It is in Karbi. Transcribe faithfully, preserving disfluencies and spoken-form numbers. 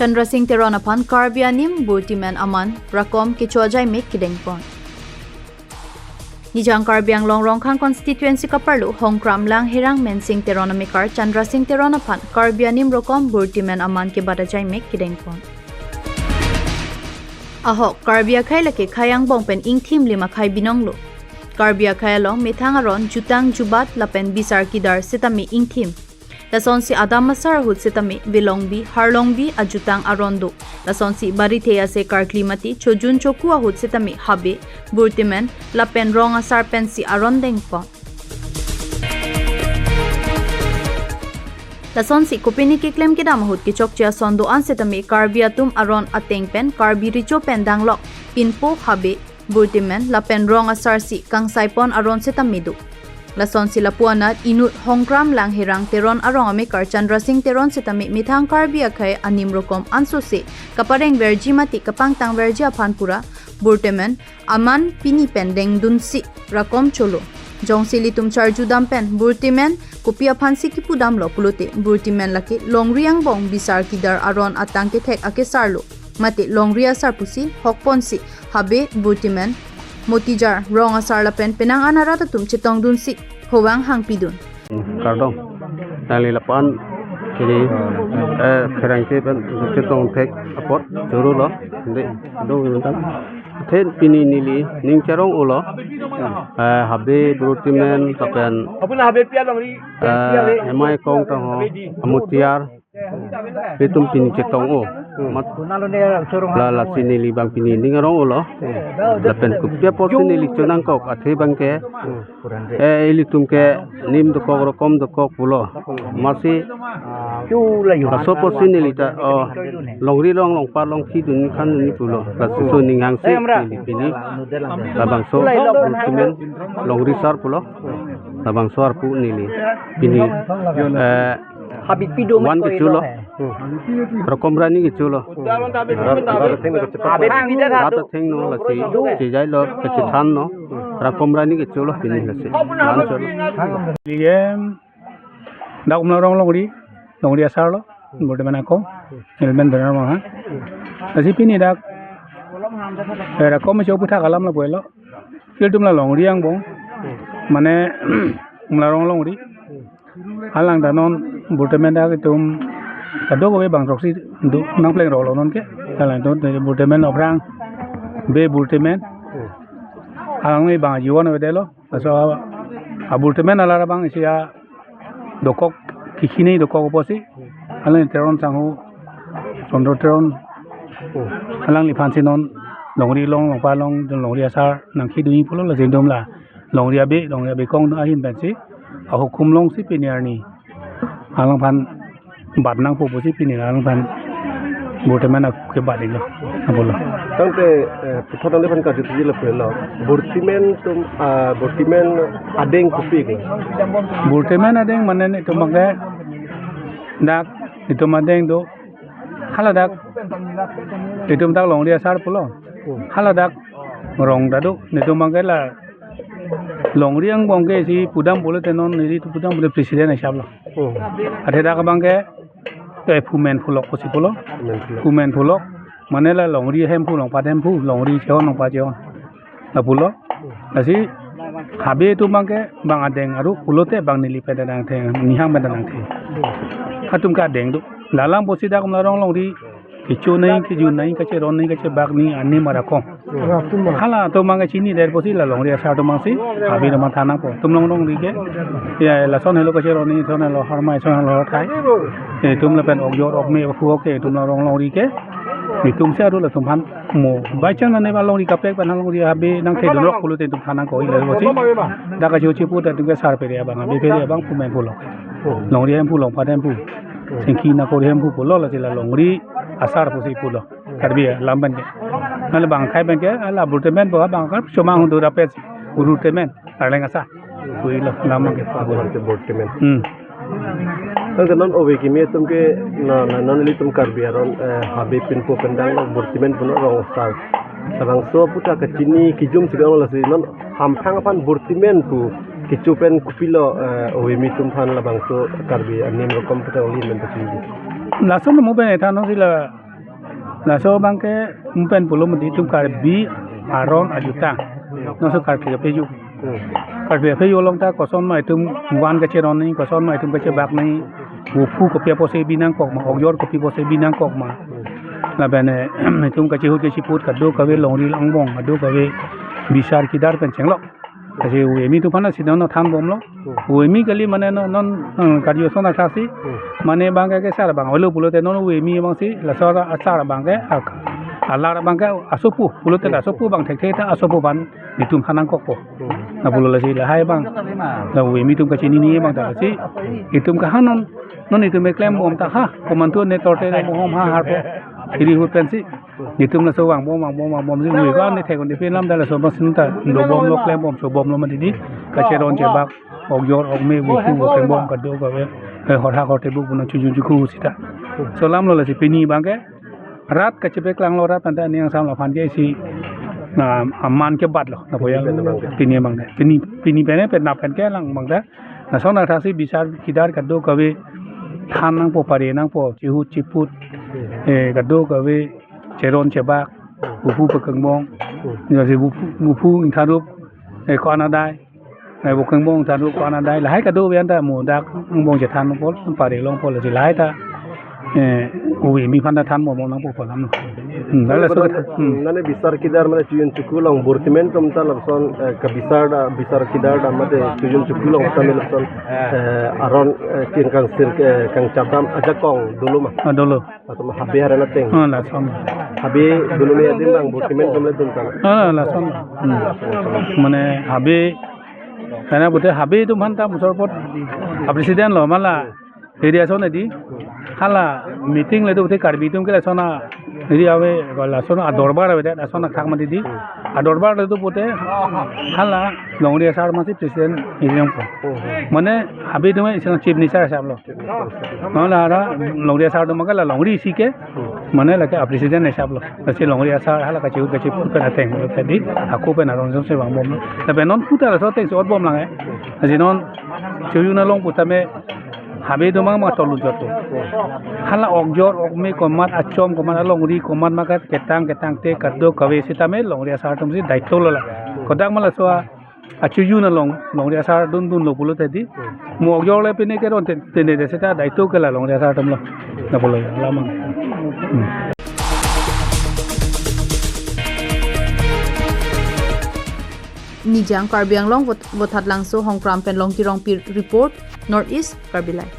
Chandra Singh Teron aphan Karbi anim Burtimen aman rakom kecho ajaimek kedengpon. Nijang Karbi Anglong Rongkhang constituency kaparlo Hongkram Langherang Mensing Teron amekar Chandra Singh Teron aphan Karbi anim rakom Burtimen aman kebat ajaimek kedengpon. Ahok Karbi akhei lake khei angbong pen ingthim lim akhei binonglo. Karbi akhei along methang aron jutang jubat lapen bisar kidar setame ingthim. Lasonsi adam asar ahut setame velongbi harlongbi ajutang aron do. Lasonsi barithe ase karkli mati chojun choku ahut setame habe, Burtimen lapen rong asar pensi aron dengpon. Lasonsi kopine keklem kedam ahut kechokche ason do-an setame Karbi atum aron ateng pen Karbi Recho pen danglok pinpo, habe, Burtimen lapen rong asarsi kangsaipon aron setame do. Lasonsi lapu anat inut Hongkram Langherang Teron arong amekar Chandra Singh Teron setame methang Karbi akhei anim rakom ansose kapareng verji mati kapangtang verji aphan pura Burtimen aman pini pen dengdunsi rakom cholo. Jongsi ilitum charju dam pen Burtimen kopi aphansi kipu damlo pulote Burtimen lake longri angbong bisar kidar aron atang kethek akesarlo. Mate longri asar pusi hokponsi habe, Burtimen, motijar, rong asar lapen penang an arat atum chetongdunsi hovang hangpidun. Kardom. Nangli lapu-an kini, eh, pherangke pen chetong thek apot chorolo. Ante dong tang. Athe pini neli ning cherong-olo. Eh, habe, Burtimen lapen, eh, M I Kong tangho, amotijar, itum pini chetong-o. Mat la lasi neli bang pini ning arong-olo. Lapen kopi apotsi neli chonangkok athe bangke, eh, ilitum ke nim dokok rakom dokok pulo. Masi laso apotsi neli ta, oh, longri rong longpa longkhi dun khan ni pulo. Lasi so ning hangsi neli pini labangso Burtimen longri asar pulo. Labangso arpu neli pini, eh, habit pido van kecholo. Rakom rani kecholo. Rat athengno lasi chejailo kachethanlo. Rakom rani kecholo pini lasi. Van cholo. Neli ke dak Umlarong longri, longri asarlo, Burtimen ako, helmet benar mah. Lasi pini dak, eh, rakom si puthak alam lapu-elo. Ilitum la longri angbong, mane Umlarong longri. Alang ta non Burtimen dak itum kadokave bang throksi do nangplengrolo nonke. Alang itum Burtimen aphrang, be Burtimen. Alangli bang ajiwan avedetlo. Laso a-Burtimen alar abang isi a dokok, kikini dokok apotsi alang Teron sangho, Chandra Teron, alangliphansi non longri rong longpa along, longri asar nangkhidunji pulo. Lasi itum la longri abe, longri abe kong ahin pensi, ahukum alongsi pini arni alangphan bat nangpo pusi pini alangphan Burtimen ako kebat-iklo, apotlo. Tangte, eh, puthot nangliphan kajut ji lapu-elo. Burtimen atum, ah, Burtimen adeng kopi ke? Burtimen adeng mane itum abangke dak itum adeng do, hala dak itum dak longri asar pulo. Hala dak rong ta do, itum abangke la longri angbong ke isi pudam pulote non neli tu pudam pulote president hisaplo. Hmm. Athe dak abangke, eh, phumen phulok pusi pulo. Phumen phulok. Phumen phulok. Mane la longri ahemphu, longpat ahemphu, longri chehon, longpat chehon. Lapulo. Lasi habe atum abangke bang adeng aru pulote bang neli pen ta nangthe, nihang pen ta nangthe. Atum ke adeng do. La alam pusi dak Umlarong longri kecho nangji, kejun nangji, kacheron nangji, kachebak nangji, anim arakom. Hala atum abangke chinidet pusi la longri asar atum abangsi, habe atum abang than nangpo. Itum long longri ke, ya, lason helo kacheron nangji, lason helo harmai, lason helo harthai. Itum lapen okjor okme phu ok ke, itum la rong longri ke. Itum si aru latum aphan mo. By chance ane ba longri kaprek pen longri habe nangthedunrok pulote itum than nangkok-ik le pusi. Dak kacho chipu ta itum ke sar phere abang, habe phere abang phumen phulok. Longri ahemphu, longpat ahemphu. Singki nangkori ahemphu pulo, lasi la longri asar pusi pulo. Karbi alam pen ke. Nale bang akhei pen ke, ala Burtimen bo bang kar, chomang hundur apet si. Burtimen, Arleng asar. Puilo, alam pen ke. Abu nanti Burtimen. Hmm. Tangte non ove kimi atum ke, na, na, non ilitum Karbi aron, eh, habe pinpo pen dang, Burtimen pulo rong asar. Labangso aputhak kachini kijum si dang lasi non hamphang aphan Burtimen pu kecho pen kopilo, eh, ove kimi atum aphan labangso Karbi anim rakom aputhak uli men pachini. Lason mo pen ethan si la Laso abangke umpen pulo mati itum Karbi aron ajuta. Laso Karbi ape ju. Hmm. Karbi ape ju along ta koson ma itum van kacheron ni, koson ma itum kachebak ni, uphu kopi apotsi binangkok ma, okjor kopi apotsi binangkok ma. Lapen, eh, itum kachehut kacheput kadokave longri angbong, kadokave bisar kidar pen chenglok. Lasi U A M atum aphan si non thanbomlo. Hmm. U A M kali mane non, non, hmm, karju ason athaksi. Hmm. Mane abangke ke sar abang avelo pulote non U A M abangsi, laso asar abangke, ak-, alar abangke asopo pulote, hmm, asopo abang thekthe ta asopo aphan itum than nangkokpo. Hmm. Lapulo lasi lahai abang. La U A M atum kachinine abang ta lasi itum kahanon. Non itum eklembom ta ha, komantu ne torte ne mohom ha harpo. Iri hut pensi. Itum laso vangbom, vangbom, vangbomsi, ui ko ne thekon di pen lam ta laso abangsi non ta dobomlo, klembom, sobomlo mati di. Kacheron chebak, okjor, okme, buku, bukengbom, kadokave, eh, horha horte bu puno chujun chuku sita. Laso alamlo lasi pini abangke. Rat kachepaklanglo rat anta ning samlo aphan ke isi, na, aman ke batlo. Lapu ya, pini abangke. Pini, pini pen, pen na pen kelang abangke. Lason athaksi bisar kidar kadokave than nangpo, pare nangpo, chehut cheput, eh, kadokave cheron chebak, uphu pakengbong, ya si uphu, uphu ingtharup, eh, ko-an adai, eh, bukengbong ingtharup ko-an adai, lahai kadokave anta mo dak angbong chethan nangpo, pare longpo lasi lahai ta, eh, U A M aphan ta thanbom nangpo pu alam. Hmm, dah laso kethan. Hmm. Nane bisar kidar mane chujun chuku along burtimen atum ta lason, eh, kabisar da, bisar kidar da mate chujun chuku along ta mane lason, eh, aron, eh, kin kangsir, eh, kangchadam ajakong dolo ma. Ah, dolo. Atum habe hare na teng. Ah, lason. Habe dolo le adim bang burtimen atum le dun tang. Ah, lason. Hmm. Mane habe, karena pute habe atum aphan ta musor pot a president lo mala. Area ason edi, hala meeting le do te Karbi atum ke lason a-area ave, lason adorbar ave, lason akhak mati di. Adorbar le do pute hala longri asar masi president area po. Mane habe atum isi chief minister hisab lo. Mane hala longri asar atum ke la longri isi ke, mane lake a president hisab lo. Lasi longri asar hala kachehut kacheput pen ateng lo tadi. Ako pen aron jom se vangbom lo. Tapi non puta laso atengsi otbom lang eh. Lasi non chojun along pusitame habe atum mang mang tolu joto. Hala okjor, okme komat, achom komat, alongri komat ma ke ketang ketangte kadokave sitame longri asar atumsi daito lo la. Kodak ma laso a, achojun along longri asar dundunlo pulo tadi. Mo okjor le pine keron te, tene de seta daito ke la longri asar atum lo. Lapulo ya, lamang. Hmm. Nijang Karbi Anglong Vot-, Vothatlangso Hongkram pen Longki Rongpi report, North East Karbi Live.